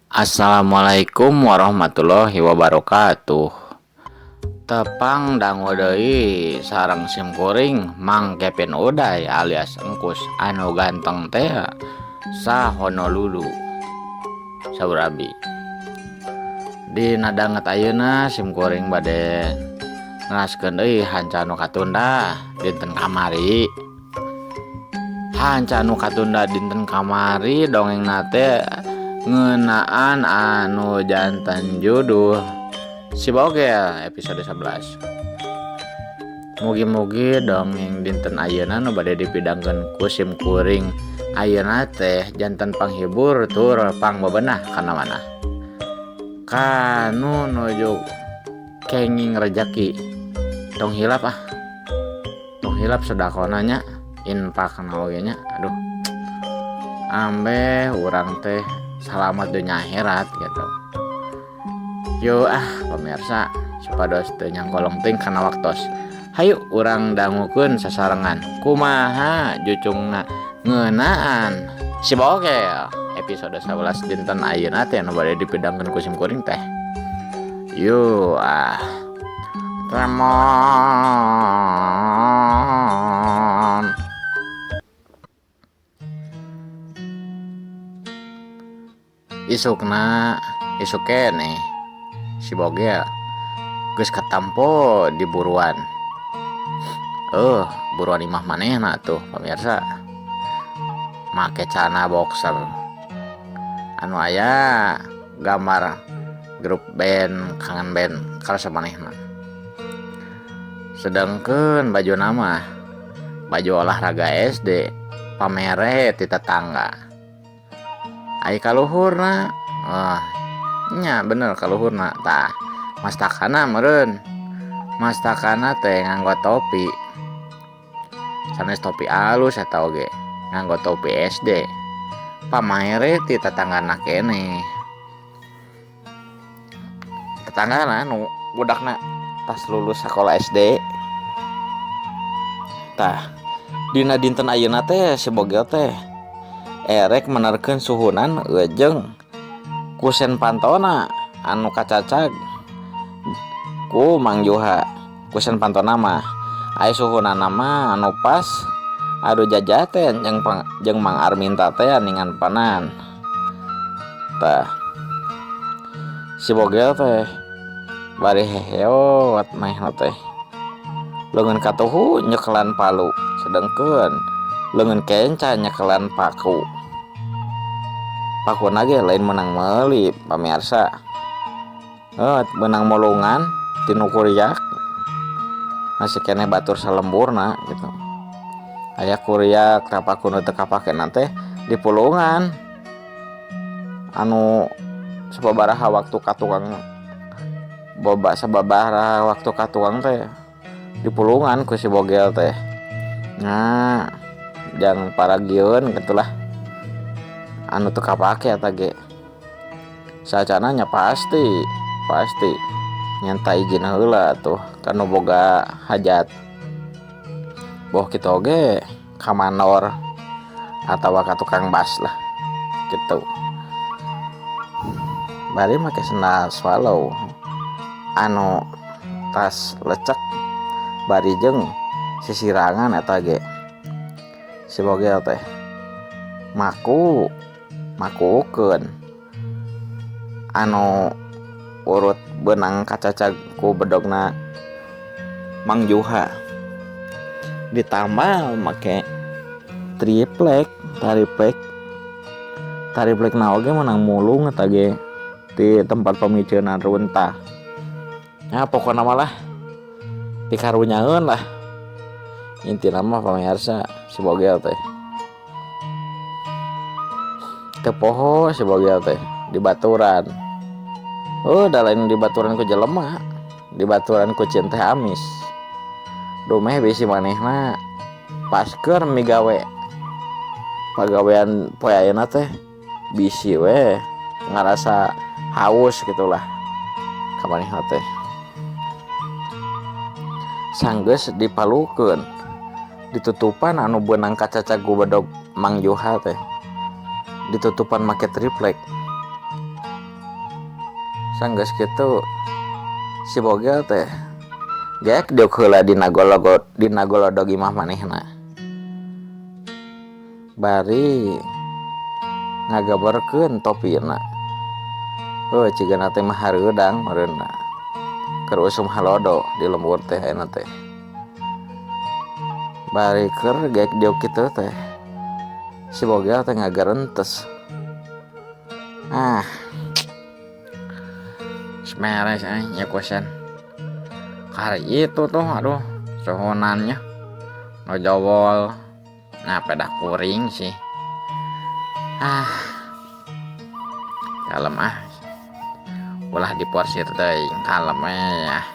Assalamualaikum warahmatullahi wabarakatuh. Tepang dangu deui sareng sim kuring Mang Kevin Uday alias Engkus anu ganteng teh sa Honolulu. Saur abi. Dina danget ayeuna sim kuring bade neraskeun deui hanca nu katunda dinten kamari. Hanca nu katunda dinten kamari dongengna teh ngeunaan anu jantan judul Si Bogel episode 11. Mugi-mugi dongeng dinten ayeuna nu bade dipidangkeun ku sim kuring ayeuna teh janten panghibur tur pangbebenah kana manah. Kanu nuju kenging rejeki tong hilap ah. Tong hilap sedekahna nya, infakna oge nya. Aduh. Ambeh urang teh salamat dunya akhirat gitu. Yo ah pemirsa supados teu nyangkolong teuing kana waktos. Hayu urang dangukeun sasarengan kumaha jucungna ngeunaan Si Bogel episode 11 dinten ayeuna teh nu bade dipidangkeun ku sim kuring teh. Yo ah. Remon. Isukna isuk keneh si Bogel geus katampo di buruan. Buruan imah manehna tuh pamirsa. Make celana boxer anu aya gambar grup band kangen band karasa manehna. Sedangkeun bajuna mah baju olahraga SD pamere ti tetangga. Ai kaluhurna wah nya bener kaluhurna tah mastakana meureun. Mastakana teh nganggo topi. Sanes topi alus eta oge nganggo topi SD. Pamere ti tetanggana keneh. Tetanggana nu budakna tas lulus sakola SD. Tah dina dinten ayeuna teh si Bogel teh erek menerkeun suhunan jeung kusen pantona anu kacacag ku Mang Juha. Kusen pantona mah aya suhunana mah anu pas adu jajaten jeung Mang Arminta teh ningan panan. Tah si Bogel teh bari heheot manehna teh. Leungeun katuhu nyekelan palu sedengkeun leungeun kenca nyekelan paku. Pakuna ge lain meunang meuli pamirsa. Meunang mulungan tinu kuriak masih keneh batur salemburna gitu. Aya kuriak tah paku nu teu kapakena teh dipulungan. Anu sababaraha waktu ka tukang boba sababaraha waktu ka tukang teh dipulungan ku si Bogel teh. Nah, jang paragieun gitulah. Anu teu kapake eta ge. Sacana nya pasti nyenta izin heula tuh ka nu boga hajat. Boh kitu oge ka mandor atawa ka tukang bas lah gitu. Bari make sendal swallow anu tas lecek bari jeung sisirangan eta ge. Si Bogel teh maku makukeun anu urut beunang kacacag ku bedogna Mang Juha. Ditambal make triplek, triplek na oge meunang mulung eta ge di tempat pamiceunan runtah. Nah, pokona mah lah pikarunyaeun lah. Intina mah pamirsa si Bogel teh. Teu poho si Bogel teh di baturan. Da lain di baturan ku jelema, di baturan ku cinteh amis. Dumeh bisi manehna paskeun migawe. Pagawean poe ayeuna teh bisi we ngarasa haus gitulah ka manehna teh. Sanggeus dipalukeun ditutupan anu beunang kacacag ku bedog Mang Juha teh. Ditutupan make triplek. Sanggeus kitu si Bogel teh geek diuk heula dina gologo dina golodog imah manehna. Bari ngagaberkeun topina. Heuh cigana teh mah hareudang meureunna. Keur usum halodo di lembur teh ayeuna teh. Bari keur geek diuk kitu teh si Bogel teh ngagerentes. Ah. Meres euy ieu kusen. Kari itu tuh aduh suhunannya nu jowol. Nah pedah kuring sih. Ah. Kalem ah. Ulah diporsir teuing kalem we ah.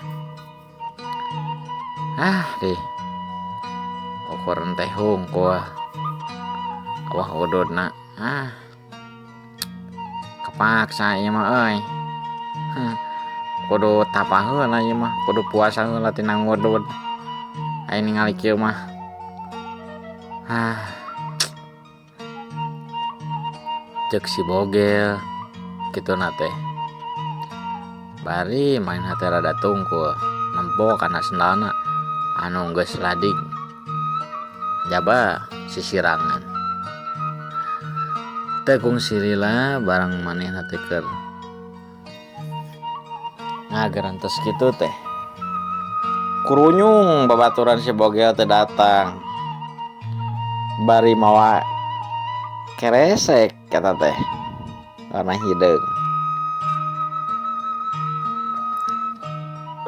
Ah dih. Ukuran teh hungkul. Awah ududna. Ah. Kepaksa ieu mah euy. Kudu tapah heula ieu mah, kudu puasa heula tina ngudud. Aing ningali kieu mah. Ah. Ceuk si Bogel kituna teh. Bari manehna teh rada tungkul, nempo kana sendalna anu geus ladig. Jaba sisirangan. Teu kungsi lila barang manehna teh keur ngagerentes kitu teh. Kurunyung babaturan si Bogel teh datang. Bari mawa keresek eta teh warna hideung.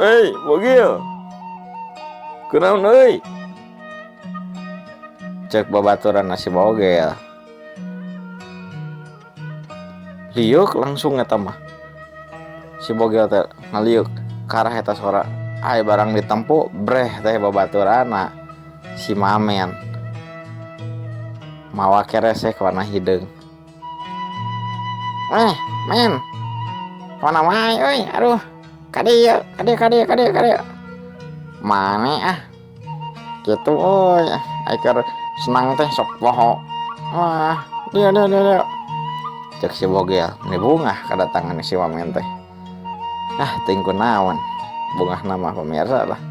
Hei Bogel, kunaon euy? Cek babaturan si Bogel. Liuk langsung eta mah. Si Bogel teh ngaliuk ka arah eta sora. Ai barang ditempu breh teh babaturana si Mamen. Mawa keresek warna hideung. Eh, men. Mana wae euy, aduh. Ka dieu, ka dieu, ka dieu, ka dieu, ka dieu. Mane ah. Kitu euy, ai keur senang teh sok poho. Wah, dieu dieu dieu dieu. Cek si Bogel, meni bungah kadatangan si Mamen teh. Ah, teuing kunaon. Bungahna mah pamirsa lah.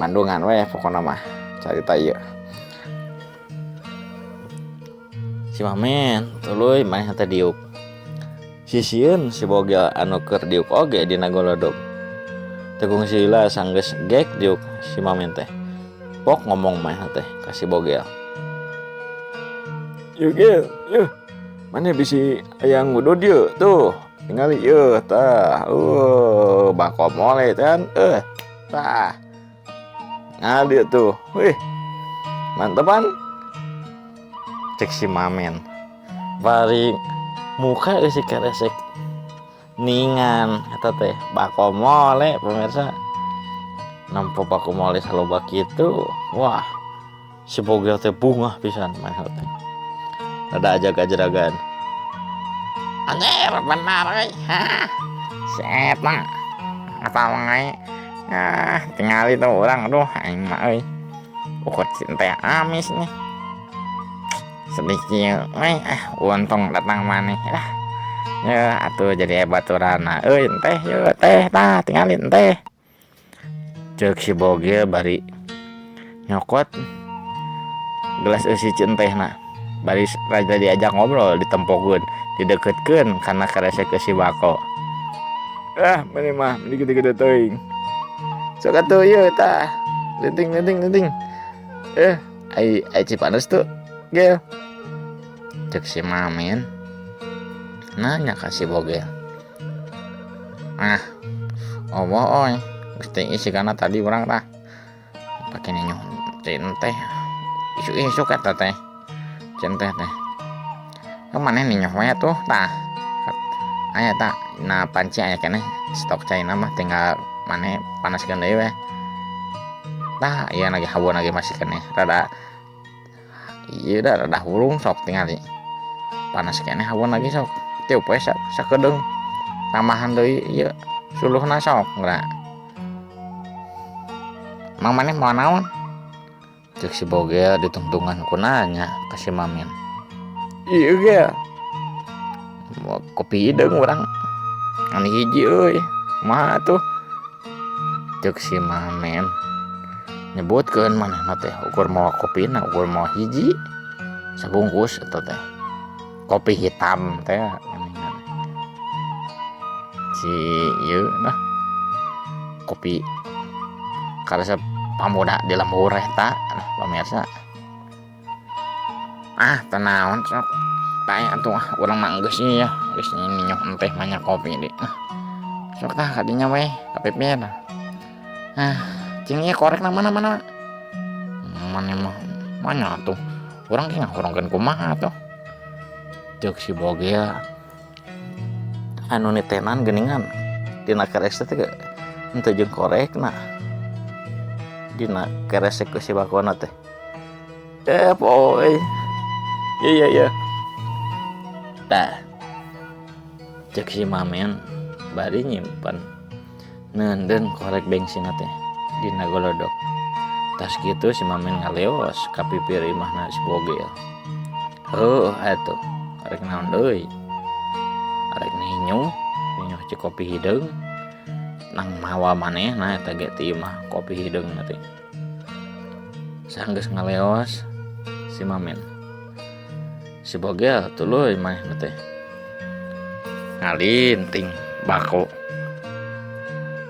Bandungan weh pokona mah carita ieu. Si Mamen tuluy manehna teh diuk. Sisieun si Bogel anu keur diuk oge dina golodog. Teu kungsi lila sanggeus gek diuk si Mamen teh. Pok ngomong manehna teh ka si Bogel. Yeuh Gel, yeuh. Maneh bisi aya ngudud yeuh tuh. Tingali yeuh tah. Bako mole kan. Tah. Nah dieu tuh. Wih. Mantepan. Cek si Mamen. Bari muka eusi keresek ningan eta teh bako mole pemirsa. Nempo bako mole saloba kitu. Wah. Si Bogel teh bungah pisan manehna teh. Rada ajag-ajragan. Anjir benar euy. Hah. Si eta. Eta wae. Ah, tingali tuh urang aduh aing mah euy. Ukur teh amis nih. Sedih kieu euy, ah untung datang maneh lah. Yeuh atuh jadi baturana euy teh yeuh teh tah tingali teh. Ceuk si Bogel bari nyokot gelas eusi centehna. Bari raja diajak ngobrol ditempokeun, dideketkeun kana keresek eusi bako. Ah, maneh mah meni gede-gede teuing. Sok atuh ieu tah. Leuting leuting leuting. Ai ai Cipanas tuh, Gel. Cek si Mamen. Nanya ka si Bogel. Ah, oboh oi. Geus teh isi kana tadi urang tah. Pake ninyoh teh. Isuk-isuk eta teh. Centeh teh. Ka maneh ninyoh we tuh tah. Aya tah na panci aya keneh stok caina mah tinggal maneh panaskeun deui we. Tah ieu lagi hawa lagi masih keneh rada ieu da rada hurung sok tingali. Panas keneh hawa lagi sok. Tiup we sakedeung. Tambahan deui ieu suluhna sok geura. Emang maneh moal naon? Cek si Bogel ditungtungan ku nanya ka si Mamen. Ieu ge kopi hideung urang. Ngan hiji euy, kumaha atuh? Ceuk si Mamen nyebutkeun manehna teh ukur mawa kopina, ukur mawa hiji sabungkus eta teh. Kopi hitam teh geuningan. Si ieu nah kopi karesep pamuda di lembur eta nah pamirsa. Ah teu naon sok bae atuh ah urang mah geus ieu yah geus nyinyuh enteh mah nya kopi deui ah. Sok tah ka dinya we ka pipir. Ah cing ieu korekna mana mana. Maneh mah manya atuh urang ge ngahurungkeun kumaha atuh. Ceuk si Bogel anu nitenan geuningan dina keresek teh henteu jeung korekna. Dina keresek ku si bakona teh. Eh poe. Iya iya iya. Tah. Ceuk si Mamen bari nyimpen neundeun korek bensinna teh dina golodok. Tas kitu si Mamen ngaleos ka pipir imahna si Bogel. Heuh atuh arek naon deui. Arek ninyuh, ninyuh cek kopi hideung. Nang mawa manehna eta ge ti imah kopi hideung teh. Sanggeus ngaleos si Mamen. Si Bogel tuluy manehna teh ngalinting bako.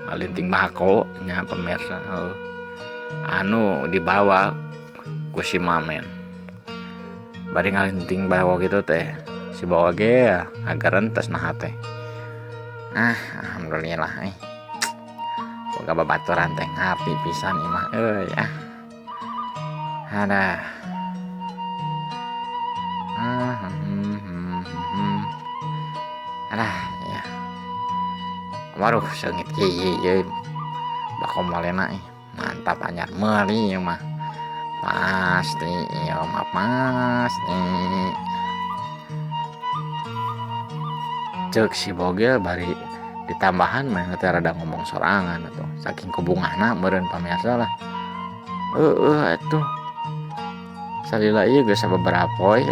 Ngalinting bako nya pemirsa heuh. Anu dibawa ku si Mamen. Bari ngalinting bako kitu teh si Bogel ngagerentes naha teh. Ah alhamdulillah euy. Boga babaturan teh ngarti pisan imah euy ah. Hadah. Alah ya. Waduh seungit kieu ieu. Bako molena ih mantap anyar meuli ieu mah. Pasti ieu mah pasti. Ceuk si Bogel bari ditambahan mah teh rada ngomong sorangan atuh. Saking kubungahna meureun pamirsa lah. Heueuh atuh. Salila ieu geus sababaraha poe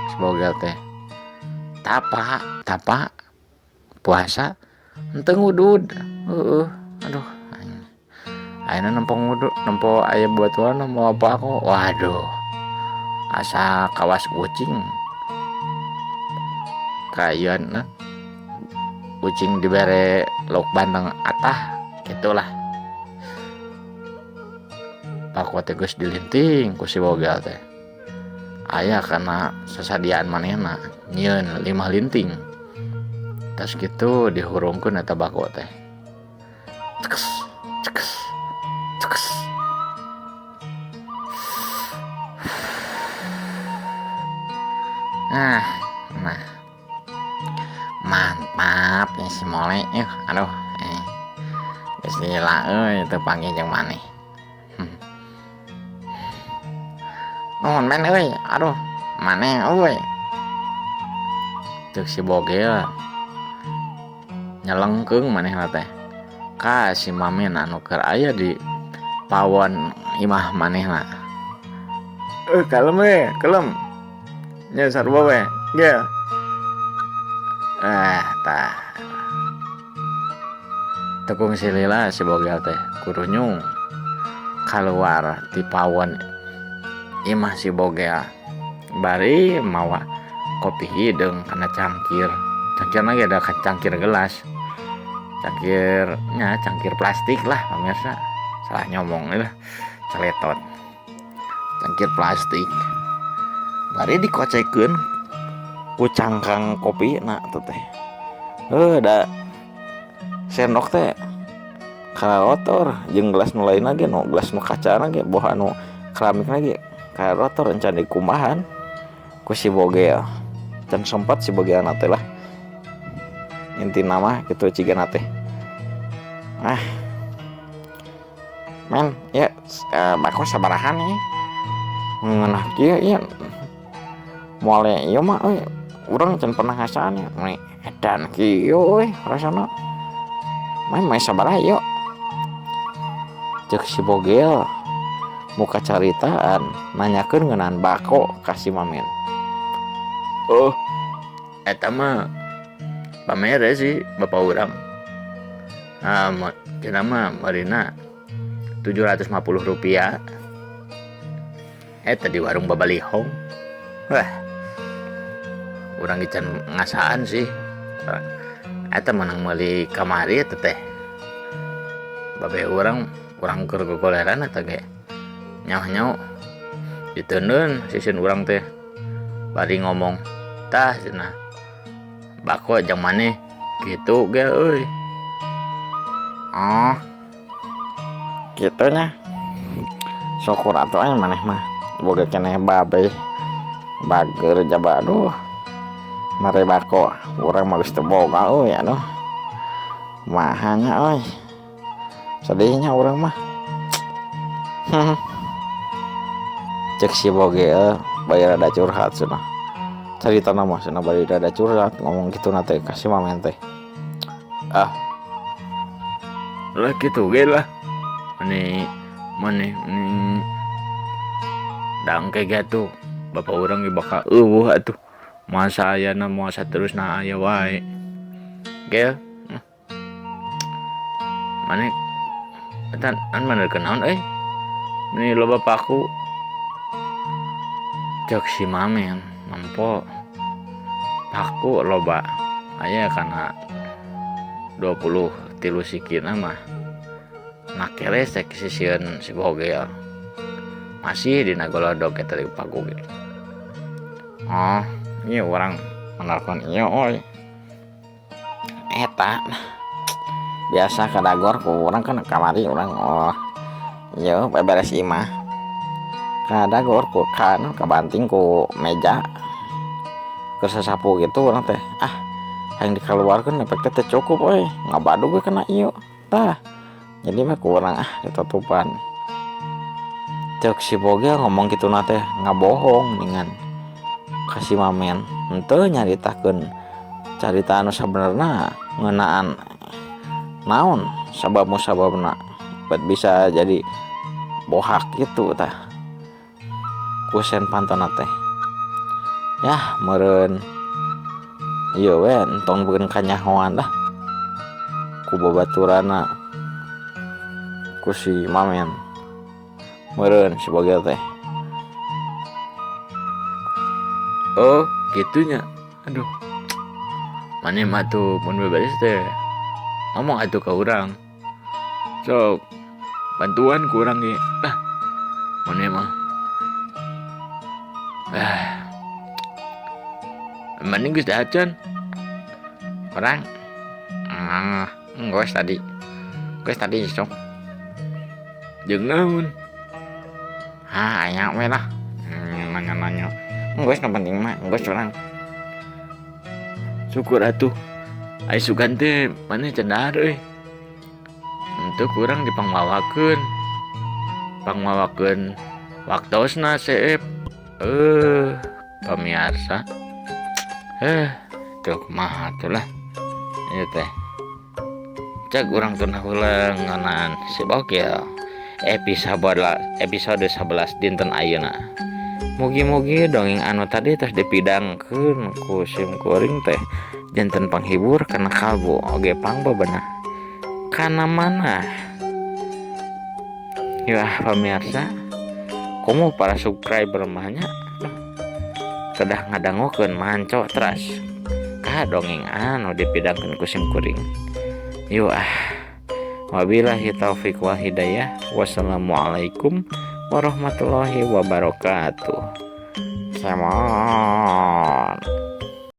si Bogel teh. Tapa, tapa puasa henteu ngudud. Heueuh, aduh. Ayeuna nempo ngudud, nempo aya baturan mawa bako. Waduh. Asa kawas kucing. Kayeuna kucing dibere lauk bandeng atah gitulah. Bako teh geus dilinting ku si Bogel teh. Aya kana sasadiaan manehna nyieun 5 linting. Tas kitu dihurungkeun eta bako teh. Cekes cekes cekes. Ah, nah. Mantap ya si Mole euy, aduh Geus lila euy teu panggih jeung maneh. Nuhun men euy, aduh maneh euy. Ceuk si Bogel nyelengkeung manehna teh ka si Mamen anu keur aya di pawon imah manehna. Kalem we, kalem. Nya sarua we, gel. Tah. Tekung si lila si Bogel teh kurunyung kaluar ti pawon imah si Bogel. Bari mawa kopi hideung kana cangkir. Cangkirna ge da cangkir gelas. Cangkirnya cangkir plastik lah pemirsa. Salah nyomong lah, celetot. Cangkir plastik. Bari dikocekeun ku cangkang kopi na tuh teh. Da sendok teh karotor jeung gelas nu lainna ge nu gelas nu kacana ge boh anu keramikna ge karotor encan dikumahan ku si Bogel. Can sempat si Bogel na teh lah. Intina mah kitu cigana teh. Ah. Men, ya bako sabarahan ieu. Ngeunah kieu ieu. Mole ieu mah euy urang can pernah ngasaan ya. Meni edan kieu euy rasana. Main main sabaraha ieu. Ceuk si Bogel muka caritaan nanyakeun ngeunaan bako ka si Mamen. Oh, eta mah Pamere sih bapak urang. Ah, cenah mah meurina 750 rupiah. Eta di warung Babalihong. Wah. Urang ge can ngasaan sih. Eta menang meuli kamari eta teh. Babe urang, urang keur gogoleran eta ge. Nyaho-nyaho diteundeun sisieun urang teh. Bari ngomong, "Tah cenah. Bako jang maneh." Kitu ge euy. Oh. Kitu nya. Syukur atuh aya maneh mah. Boga keneh babe. Bager jaba aduh. Mere bako urang mah geus teu boga euy aduh. Kumaha nya euy. Sedihnya urang mah. Cek si Bogel bari rada curhat cenah. Caritana mah cenah bari rada curhat ngomong kitu na teh ka si Mamen teh. Ah. Lah kitu ge lah. Meni meni meni dangke ge atuh bapak urang ge bakal eueuh atuh. Masa ayana moal saterusna aya wae. Gel. Mane eta an menerkeun naon euy? Meni loba paku. Cek si Mamen nempo paku loba aya kana 23 sikina mah nakeres teh sisieun si Bogel. Masih dina golodog eta di paku ge. Oh, ieu urang menerkeun ieu euy. Eta biasa kadagor ku urang kan kamari urang oh ieu beberes imah. Kadagor ku kan kabanting ku meja. Keur sasapu gitu urang teh. Ah, hayang dikaluarkeun efek teh teu cukup euy. Ngabadug we kana ieu. Tah. Jadi mah ku urang ah ditutupan. Cek si Bogel ngomong kitu na teh ngabohong ningan ka si Mamen. Henteu nyaritakeun carita anu sabenerna ngeunaan naon sabab musababna bet bisa jadi bohak gitu tah kusen pantona teh. Yah meureun ieu we entong beukeun kanyahoan lah ku babaturanna ku si Mamen. Meureun si Bogel teh. Oh, gitunya. Aduh. Mane mah tuh mun beberes teh ngomong atuh ka urang. Sok bantuan ku urang ge. Lah, mane mah. Ah. Mane geus acan. Urang. Ah, geus tadi. Geus tadi sok. Jeung naon? Ah, aya we lah. Nanya-nanya. Geus nu penting mah geus urang. Syukur atuh. Ai sugan teh maneh can dahar euy. Henteu kurang dipangmawakeun. Pangmawakeun waktosna seep. Pamiarsa. Tuh kumaha atuh lah. Ieu teh. Cek urang teu heula ngeunaan si Bogel. Episode 11 dinten ayeuna. Mugi-mugi dongeng anu tadi tos dipidangkeun ku sim kuring teh janten panghibur kana kalbu oge pangbebenah kana manah. Yah pamirsa, komo para subscriber mah nya kedah ngadangukeun manco teras ka dongeng anu dipidangkeun ku sim kuring. Yuk ah. Wabillahi taufik wal hidayah. Wassalamualaikum warahmatullahi wabarakatuh. Come on.